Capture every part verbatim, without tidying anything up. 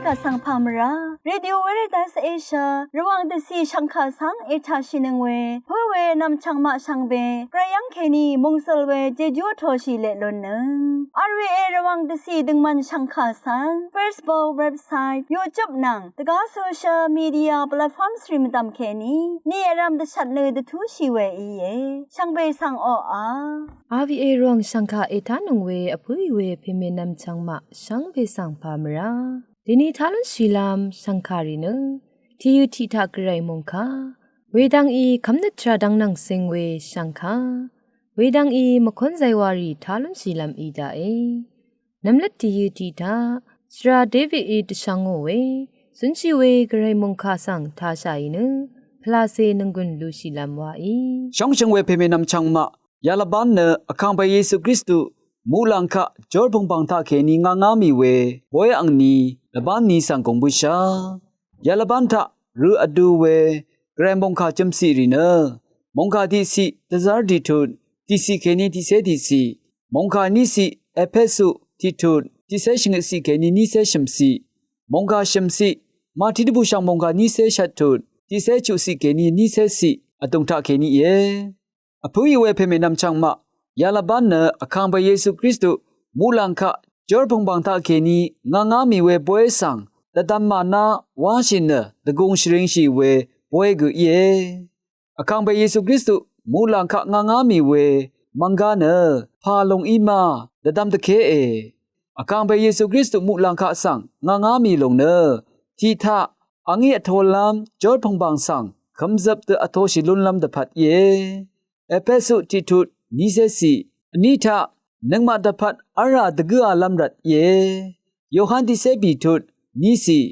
Vsvng pà mvrá Radio Veritas Asia Rvwàng dvcì shvngkà svng ètaqshìnøng we pǿ we nv̀mchv̀ng maq shvngbe gvray yv́ng kèní mòngsøl we jejú vtoshì leq lunnøng. R V A Rvwàng dvcì døngmvn shvngkà svng Facebook, website, YouTube nvng dvgá social media platforms rì mvdv̀m kèní ni vrv̄m dvshvt nø dvtúshì we íe. Shvngbe svng oqà R V A Rvwàng shvngkà ètánøng we vpǿì we pèmè nv̀mchv̀ng maq shvngbe svng pà mvrá dèní tá lúnshìlv́m shv̀ngkàrì nø tìyø tiq taq gvray mòngkà wedvng í kv́mnøt tvrà dvng nvng sing we shv̀ngkà wedvng í mvkónzay warì tá lúnshìlv́m í daqe. Nvmløt tìyø tiq taq shvra David í dvshvngò we zǿnshì we gvray mòngkà svng tāshàì nø pvlacè nònggùn lushìlv́m waí shóngshøng we pèmè nv̀mchv̀ng maq yalvbán nø Vkàngpè Yesu Kristu muqlàng kaq jór pùngbàng taqkèní ngá ngá mì we bóy angni lvbán ni svng gùng bǿshá. Yalvbán taq rø vdu we gvray mòngkà jø̀mciq rì nø mòngkà tiqciq dvzv́r tiqtut tiqciq kèní tiqcé tiqciq, mòngkà níciq Epesu tiqtut tiqcé shvngøtciq kèní nícé shø̀mciq, mòngkà shø̀mciq Mati dvbùshv̀ng mòngkà nícé shvttut tiqcé chuqciq kèní nícé ciq vdùng taqkèní íe. Vpǿì we pèmè nv̀mchv̀ng maq yalvbán nø Vkàngpè Yesu Kristu muqlàng kaq jór pùngbàng taqkèní ngá ngá mì we bóy svng dvdvm màná wáshì nø dvgùng shvringshì we bóy gø íe. Vkàngpè Yesu Kristu muqlàng kaq ngá ngá mì we mvnggá nø pà lùng í ma dvdvm dvkée. Vkàngpè Yesu Kristu muqlàng kaq svng ngá ngá mì lùng nø tiq taq àngí vtolv́m jór pùngbàng svng kømzøp dø vtoshì lúnlv́m dvpvt íe. Epesu tiqtut nícé ciq. Vní taq nøngmaq dvpvt v́lrà dvgǿalv́m rvt íe. Yohan tiqcé bìtut níciq.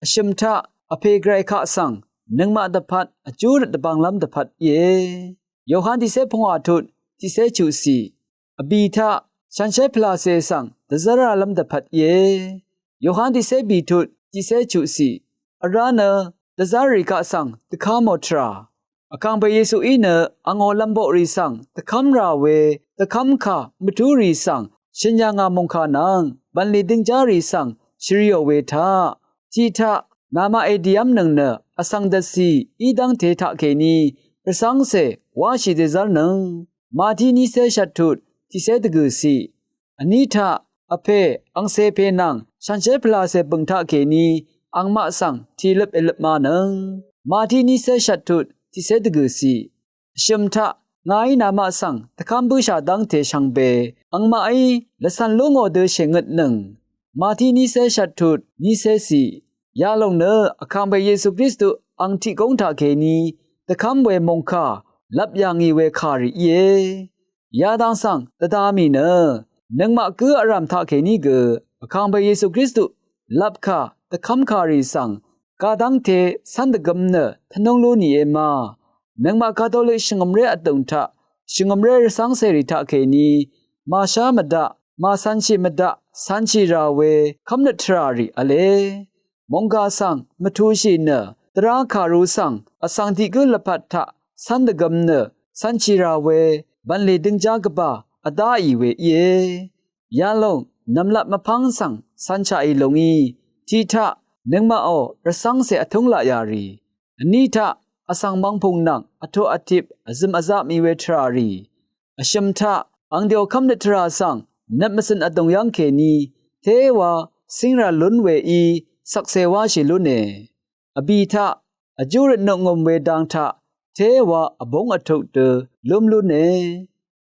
Vshø̀m taq vpè gvray kaq svng nøngmaq dvpvt vjú røt dvbvnglv́m dvpvt íe. Yohan tiqcé pungwà tut tiqcé chuqciq. Vbì taq shànshér pvlacè svng dvzv́ralv́m dvpvt íe. Yohan tiqcé bìtut tiqcé chuqciq. Vrá nø dvzv́rrì kaq svng dvkv́mò tvrà Vkàngpè Yesuí nø angò lv̀mboqrì svng dvkv́mrà we dvkv́mkà mvtúrì svng shø̀n yà ngà mòngkà nvng bv̀nlì døngjárì svng shvriò we taq tiq taq namaqe dìv́mnøng nø vsvng dvcì í dv́ngte taqkèní rvcv́ngcè wáshì dèzv́rnøng. Mati nícé shvttut tiqcé dvgø̀ciq. Vní taq vpè angcè pè nvng shànshér pvlacè bø̀ng taqkèní angmaq svng tìløp èløp manøng. Mati nícé shvttut tiqcé dvgø̀ciq. Vshø̀m taq ngàí namaq svng dvkv́m bǿshà dv́ngte shvngbe angmaqí lvcv̀n lú ngò dø shèngøtnøng. Mati nícé shvttut nícé ciq. Yalòng nø Vkàngpè Yesu Kristu ang tiq góng taqkèní dvkv́m we mòngkà lvp yà ngì we kàrì íe. Yadang svng dvda mì nø nøngmaq gǿ vrv̀m taqkèní gø Vkàngpè Yesu Kristu lvpkà dvkv́mkàrì svng gadv́ngte cv́n dvgøm nø tvnúng lú nìe ma. Nøngmaq Katolik shvngø̀mré vdùng taq shvngø̀mré rvcv́ngcèrì taqkèní màshá mvdaq màcv̄nshì mvdaq cv̄nshì rà we kv́mnøt tvràrì v̄le. Mòngkà svng mvtūshì nø dvrá kàru svng vsvng tiq gǿ lvpat taq cv́n dvgøm nø cv̄nshì rà we bv̀nlì døngjá gvbà vdáì we íe. Yalòng nv̀mlat mvpv́ng svng cv̄nshaqì lòngí tiq taq nøngmaqò rvcv́ngcè vtúng laq yà rì. Vní taq vsvng mvngpùng nvng vtuq vtip vzø̀m vzaq mì we tvràrì. Vshø̀m taq angdèò kv́mnøt tvrà svng nøt mvcø̀n vdùng yv́ngkèní téwa cíngrà lún weí shvkse wáshì lúne. Vbì taq vjú røt nøngø̀m we dang taq téwa vbúng vtuk dø lúm lúne.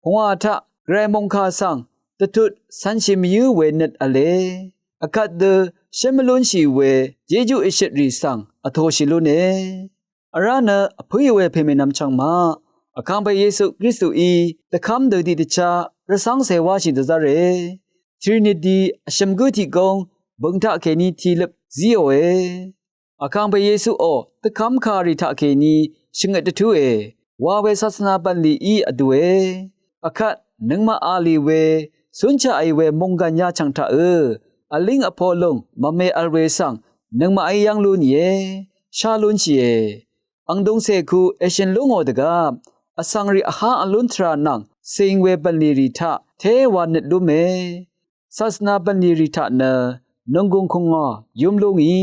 Pungwà taq gvray mòngkà svng dvtut cv̄nshì mvyǿ we nøt v̄le. Vkvt dø shǿn mvlúnshì we jejú èshøtrì svng vtōshì lúne. Vrá nø vpǿì we pèmènvm chvng maq Vkàngpè Yesu Kristuí dvkv́m dø tiqdvchá rvcv́ngcè wáshì dvzv́re. Trinity vshø̀m gǿ tiq góng bø̀ng taqkèní tìløp zíòe. Vkàngpè Yesuò dvkv́mkàrì taqkèní shvngøt dvtúe wa we sasvna bv̀nlìí vdùe. Vkvt nøngmaq a lì we cúnshaqì we mònggàn yachv̀ng taqø vlíng vpo lùng mvme vl we svng nøngmaqí yv́ng lú nìe, shá lúnshìe. Angdung cèku èshø̀n lú ngò dvgvp vsvng rì vháng vlún tvrà nvng cing we bv̀nlì rì taq téwa nøt lúme. Sasvna bv̀nlì rì taq nø nònggùng kùngà yúm lú ngì.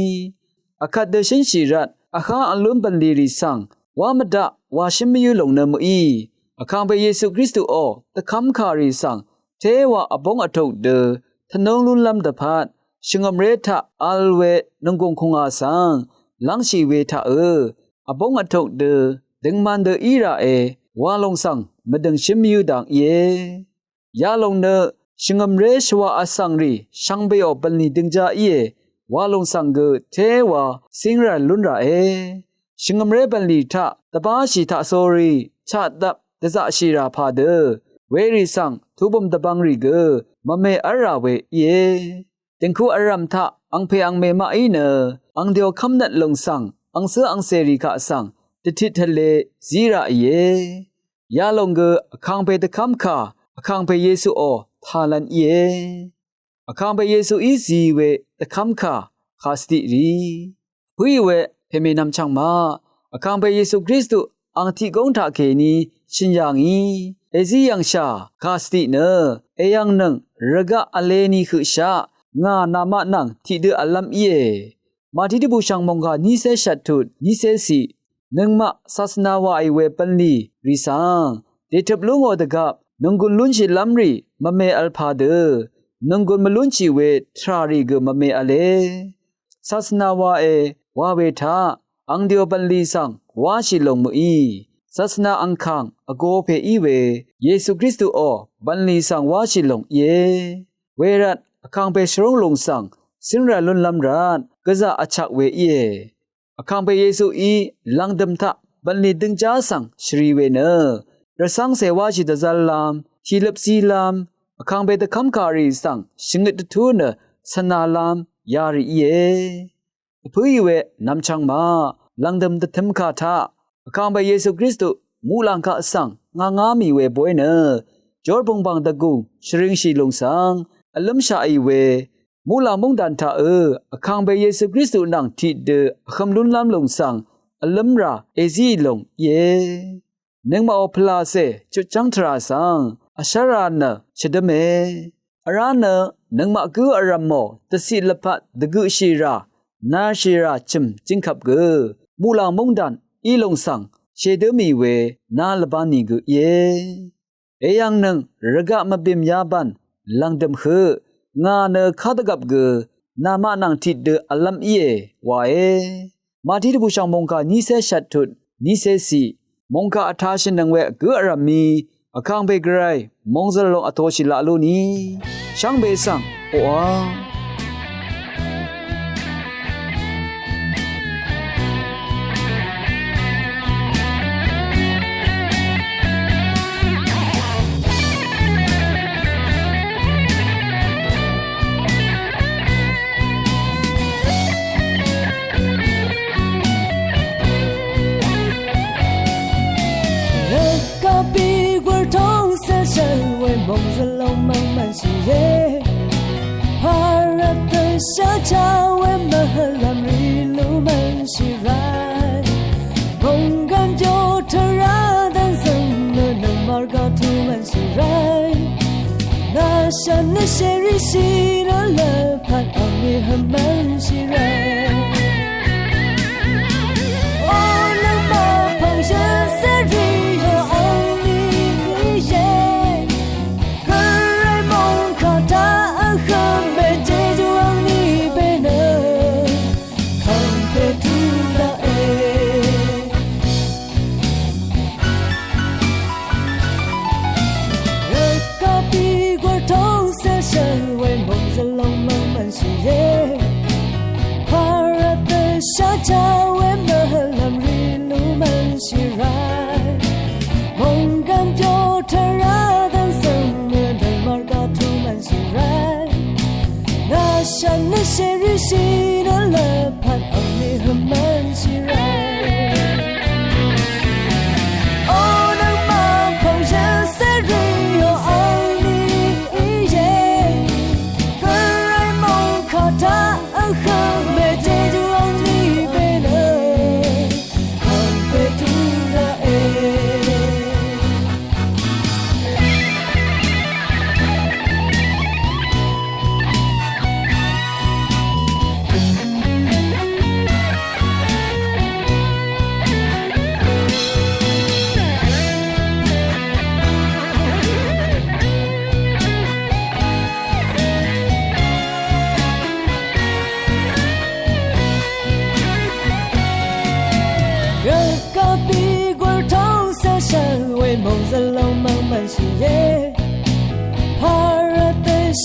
Vkvt dø shǿnshì rvt vhá vlún bv̀nlì rì svng wá mvdaq wà shǿn mvyǿ lòng nø mø̀í. Vkàngpè Yesu Kristuò dvkv́mkà rì svng téwà vbóng vtuk dø tvnúng lúnlv́m dvpvt shvngø̀mré taq vl we nònggùng kùngà svng lv́ngshì we taqø̄ vbóng vtuk dø døngman dø í ràe wa lòng svng mvdø̀ng shǿn mvyǿ dang íe. Yalòng nø shvngø̀mré shvwà vsvng rì shvngbeò bv̀nlì døngjá íe wa lòng svng gø téwà cíngrv̀l lún ràe. Shvngø̀mré bv̀nlì taq dvbáshì taqsórí chaqdvp dvzaqshì rà pàdø werì svng tubø̀m dvbvng rì gø mvme v́lrà we íe. Dø̀ngku vrv̀m taq angpè angmè maqí nø angdèò kv́mnøt lòng svng angcǿ angcèrì kaq svng dvtit tvle zí ràìe. Yalòng gø vkàngpè dvkv́mkà vkàngpè Yesuò tàlv̄n íe. Vkàngpè Yesuí zi we dvkv́mkà kàsvdiqrì pǿì we pèmènvm chvngmaq vkàngpè Yesu Kristu ang tiq góng taqkèní shø̀n yà ngì èzí yv̀ngshà kàsvdiq nø èyv̀ngnøng rvgaq vleni høqshaq ngà namaq nvng tiqdø vlv́m íe. Màtí dvbùshv̀ng mòngkà nícé shvttut nícé ciq nøngmaq sasvna wàì we bv̀nlì rì svng dètøp lú ngò dvgvp nònggùn lúnshìlv́m rì mvme vl pàdø nònggùn mvlúnshì we tvrà rì gø mvme v̄le. Sasvna wae wa we taq angdèò bv̀nlì svng wáshì lòng mø̀í. Sasvna angkàng vgo pè í we Yesu Kristuò bv̀nlì svng wáshì lòng íe. Wervt vkàngpè shvrúng lùng svng cíngrv̀l lúnlv́m rvt gvzà vchak we íe. Vkàngpè Yesuí lv̀ngdø̀m taq bv̀nlì døngjá svng shvri we nø rvcv́ngcè wáshì dvzv́llv́m tìløp zílv́m vkàngpè dvkv́mkà rì svng shvngøt dvtú nø cv̀nalv́m yarì íe. Vpǿì we nvmchvng maq lv̀ngdø̀m dvtømkà taq vkàngpè Yesu Kristu muqlàng kaq svng ngvngá mì we boy nø jórpùngbàng dvgùng shvringshì lùng svng vlǿmshaqì we muqlàng móngdàn taqø̄ vkàngpè Yesu Kristu nvng tiqdø vhøm lúnlv́m lùng svng vlǿmrà èzíì lòng íe. Nøngmaqò pvlàcè chutchv́ng tvrà svng vshv́rā nø shvdǿme. Vrá nø nøngmaq gǿ vrv̀mò dvciq lvpat dvgøqshì rà narshì rà chø̀m jingkvp gø muqlàng móngdàn í lùng svng shèdǿ mì we ná lvbá nìgø íe. Èyv̀ngnøng rvgaq mvbìm yabàn lv̀ngdø̀m høq ngà nø kádvgvp gø namaq nvng tiqdø vlv́m íe wae. Màtí dvbùshv̀ng mòngkà nícé shvttut nícé ciq mòngkà vtashìnøng we gǿ vrv̀m mì vkàngpè gvray mòngzø̀l lòng vtōshì laq lú ni shvngbe svng oqà. Rvgaq bìgùr tóng cel shvl we mòngzø̀l lòng mvng mvnshìe. Pàrvt dø shá chá we mvhø̀lv̀m rì lú mvnshì rvt mòngkàn pyo tvrá dv́ngzø̀ng nø nøngmaq rvgaq tù mvnshì rvt nà shv̀n nø shèrí shì nø lvpat angni hø̀m mvnshì rvt. O nøngmaq pv̀ng shø̀n cé rì yò angni íe. Gvray mòngkà taq vhø̄m mèjejú angni pè nø kàngpè tù daqe. Rvgaq bìgùr tóng cel shvl we mòngzø̀l lòng mvng mvnshìe. Pàrvt dø shá chá we mvhø̀lv̀m rì lú mvnshì rvt mòngkàn pyo tvrá dv́ngzø̀ng nø nøngmaq rvgaq tù mvnshì rvt nà shv̀n nø shèrí shì nø lvpat angni hø̀m mvnshì rvt. O nøngmaq pv̀ng shø̀n cé rì yò angni íe. Gvray mòngkà taq vhø̄m mèjejú angni pè nø kàngpè tù daqe.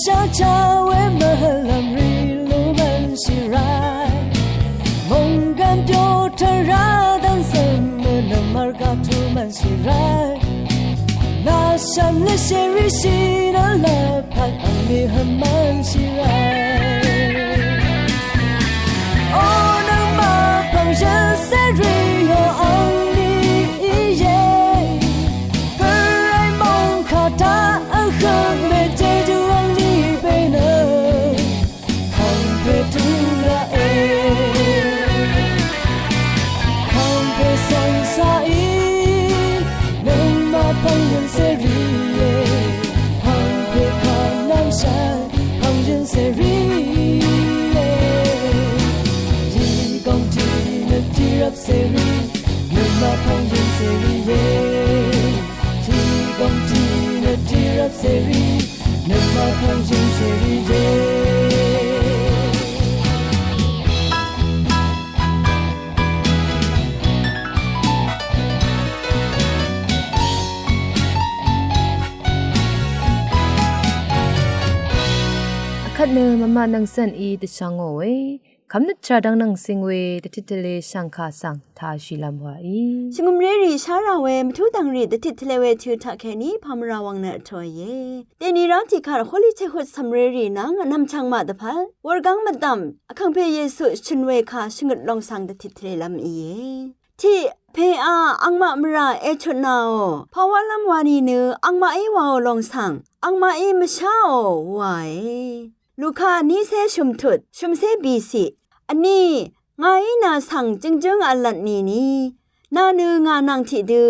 Shachá we mvhø̀lv̀m rì lú mvnshì ràì. Mònggv̀n pyo tvrá dv́ng zø̀m mø̀nø̀m mvrga tu mvnshì ràì. Nà shv̀m lvshèrí shì nvlvpat angni hvmv́nshì ràì. O nøngmaq pv̀ng shø̀n sérì yò angni íe. Pø̀rai mòngkà taq vhø̀m mèjejú angni pè nø. Kàngpè tø̀m raqe. Kàngpè svng saqí. Nøngmaq pv̀ng yø̀n sérì íe. Kàngpè kà nv́m shv̀n pv̀ng yø̀n sérì íe. Tiq gòng tiq nø tiq rvp sérì. Nøngmaq pv̀ng yø̀n sérì íe. Tiq gòng tiq nø tiq rvp sérì. Nøngmaq pv̀ng yø̀n sérì íe. Vkvt nø mvmaq nvng cv̀n í dvshvngò we. Kvmnøt tvrà dvng nvng sing we dvtit tvle shv̀ngkà svng tāshìlv́m wàí. Shvngø̀mré rì shá rà we mvtú dv̀ng rì dvtit tvle we tø̄ taqkèní pàmvrà wvng nø vtōìe. Dèni rá tiqkvt Holy Chehut cv̀mré rì nvng vnvm chvngmaq dvpvt wurgáng mvdv̀m Vkàngpè Yesu shø̀n we kà shvngøt longsvng dvtit tvlelv́m íe. Tiq pèá angmaq mvrà èchutnāò pàwálv́m wa nìnø angmaqí wàò longsvng angmaqí mvsháò wàe. Luka vnícé shø̀mtut shø̀mcé bìciq. Vní ngàí nà svng jøngjǿng v̄l lvt nìni, nà nø ngà nvng tiqdø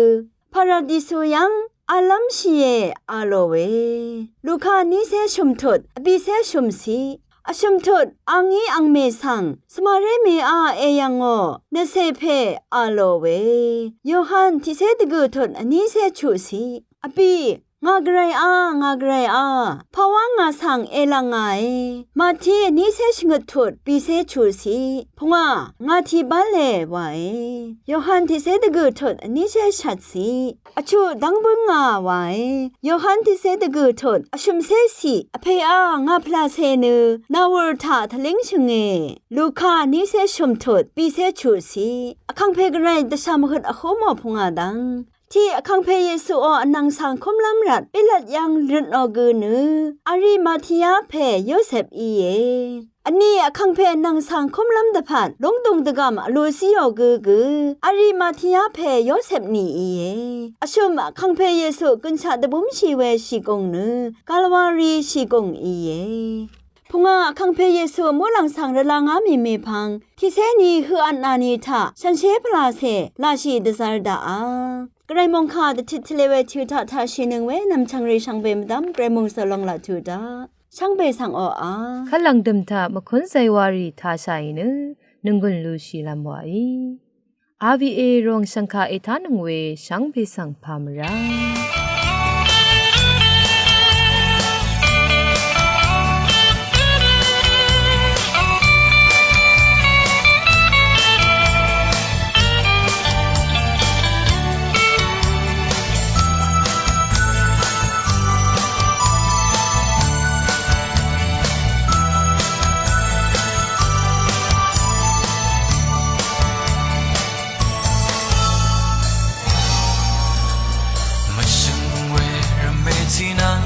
Paradisu yv́ng v̄llv́mshìe a lò we. Luka vnícé shø̀mtut vbìcé shø̀mciq. Vshø̀mtut angí angmè svng svmaré mèá èyv̀ngò nvcè pè a lò we. Yohan tiqcé dvgø̀ tut vnícé chuqciq. Vbì Ngà gvray á, ngà gvray á, pàwá ngà svng èlv̀ngàe. Màti vnícé shvngøt tut bìcé chuqciq. Pungwà, ngà tiq bále wàe. Yohan tiqcé dvgø̀ tut vnícé shvtciq. Vchuq dv́ng bǿngà wàe. Yohan tiqcé dvgø̀ tut vshø̀mcéciq. Vpèá ngà pvlacè nø nàwø̀r taq tvlíngshø̀nge. Luka vnícé shø̀mtut bìcé chuqciq. Vkàngpè gvray dvshà mvhøt vhǿ mò pungwà dv́ng. Tiq Vkàngpè Yesuò vnvng svng kúmlv́m rvt Pilat yv́ng røtnò gø nø Arimatia pè Yosep íe. Vní Vkàngpè vnvng svng kúmlv́m dvpvt lúngdùng dvgv̀m vlu zíò gø gø Arimatia pè Yosep ni íe. Vshø̀m Vkàngpè Yesu gønshaq dvbúmshì we shìgùng nø Galwari shìgùng íe. Pungwà Vkàngpè Yesu muqlàng svng rvlangá mì mèpvng tiqcé ni høq vtnà ni taq shànshér pvlacè laqshì dvzv̄r daqà. Gvray mòngkà dvtit tvle we tø̄ taq taqshìnøng we nv̀mchv̀ng rì shvngbe mvdv́m gvray mòngsø long laq tø̄ daq. Shvngbe svng oqà. Kvt lv̀ngdø̀m taq mvkún zaywā rì tāshàì nø nònggùn lushìlv́m wàí. R V A ròng shv̀ngkà ètánøng we shvngbe svng pà mvrá. Mvshø̀ng we rvmè tì nvng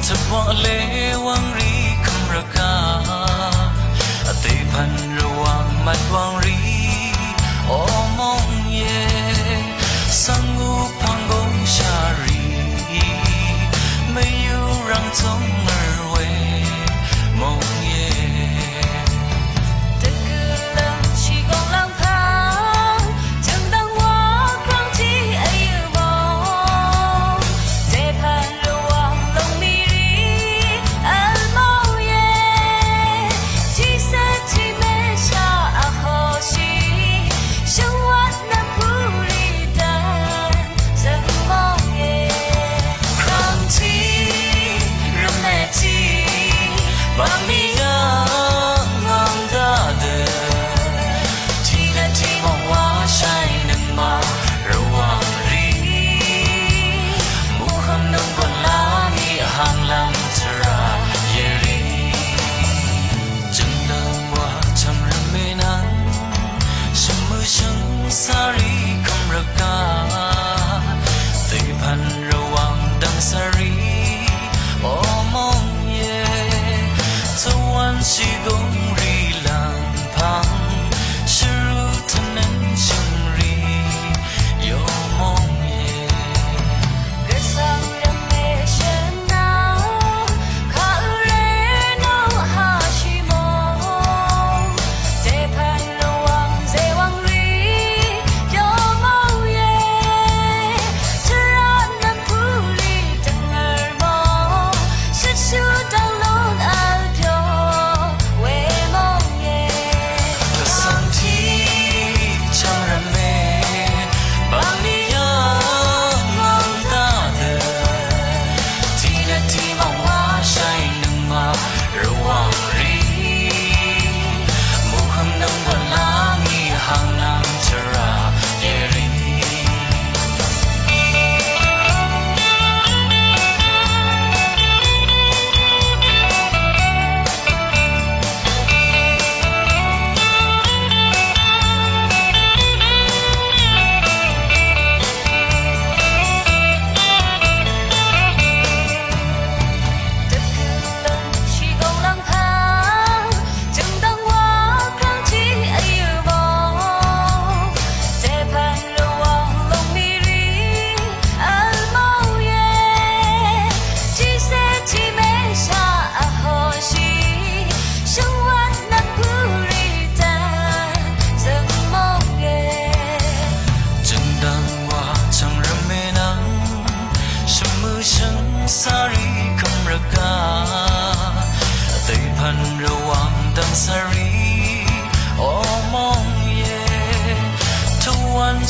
tvbwaq lé wvng rì kvm rvgá. Vdè pv̀n rvwàng mvt wvng rì o mòngye. Svng u pv̀ng góng shà rì mvyú rvng tóng mvr we mòngye.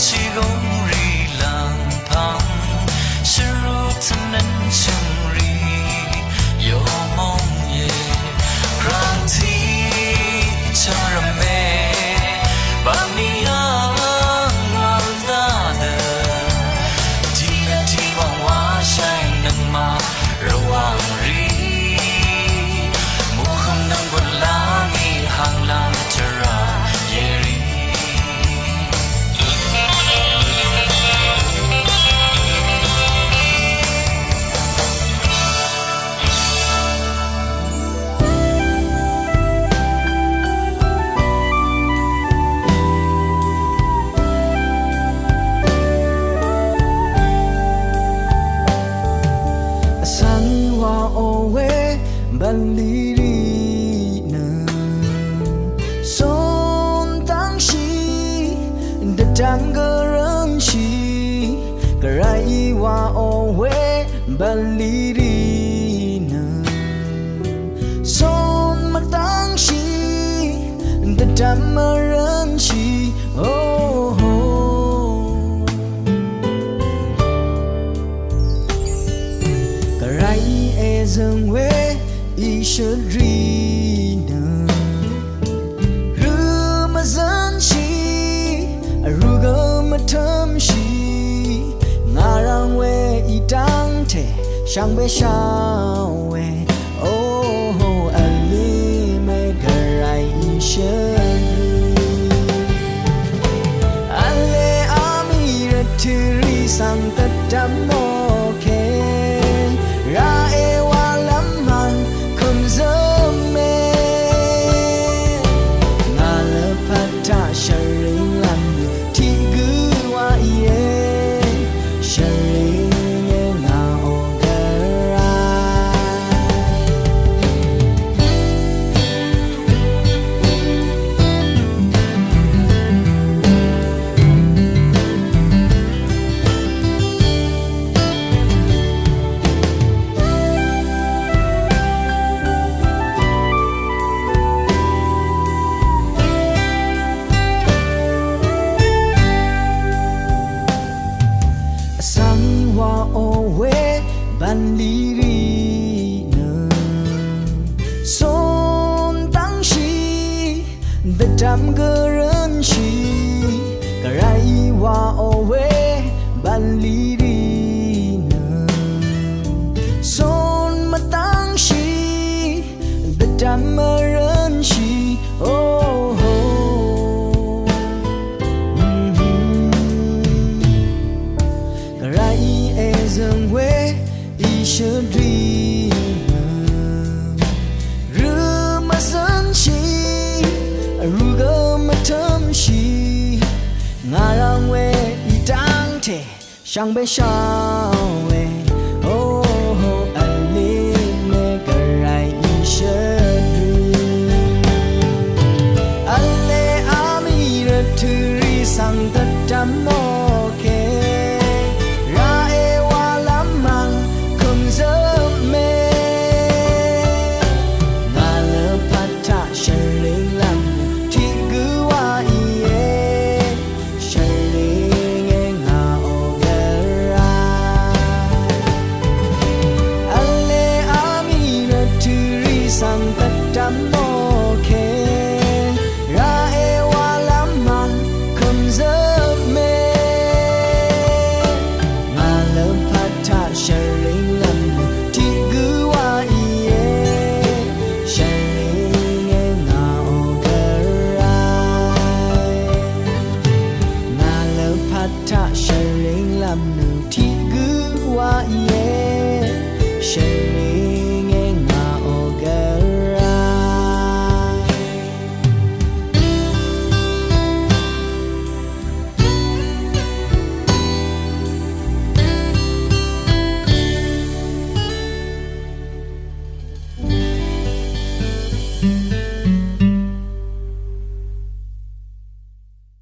Shìgóng rì lv̀ngpv̀ng shvrú tvnv́n shø̀ng rì yòmóng yè. Krv̀ng tiq chv̀ng rvmè bv̀mì yv̀ng lv̀ng dá dø. Tiq nø tiq wv̀ng wá shv̀ng nøngmaq rvwàng rì. Mùhø̀m nvng gùn lá ngì hang lv̀ng tvrà yè rì. Vsvng wa o we bv̀nlì rì nø cún tv́ngshì dvdvm gvrv́nshì. Gvray wa o we bv̀nlì rì nø cún mvtv́ngshì dvdvm mvrv́nshì. Oho. Gvray èzø̀ng we ìshøt rì nø rø mvzv́nshì, vrú gø mvtǿmshì. Ngà rvng we í dv́ngte shvngbe shá we. Oho, vlí mè Gvray ìshøt rì. V̄le amì rvtø̀ rì svng dvdvm mòke. Rà èwà lv́m mv̀ng kø̀m zø̀m mè. Ngà lvpat taq shvring lv́m tiq gø wa íe. Shvring e ngà o Gvray. Vsvng wa o we bv̀nlì rì nø cún tv́ngshì dvdvm gvrv́nshì. Gvray wa o we bv̀nlì rì nø cún mvtv́ngshì dvdvm mvrv́nshì. Oho. Gvray èzø̀ng we ìshøt rì nø rø mvzv́nshì, vrú gø mvtǿmshì. Ngà rvng we í dv́ngte shvngbe shá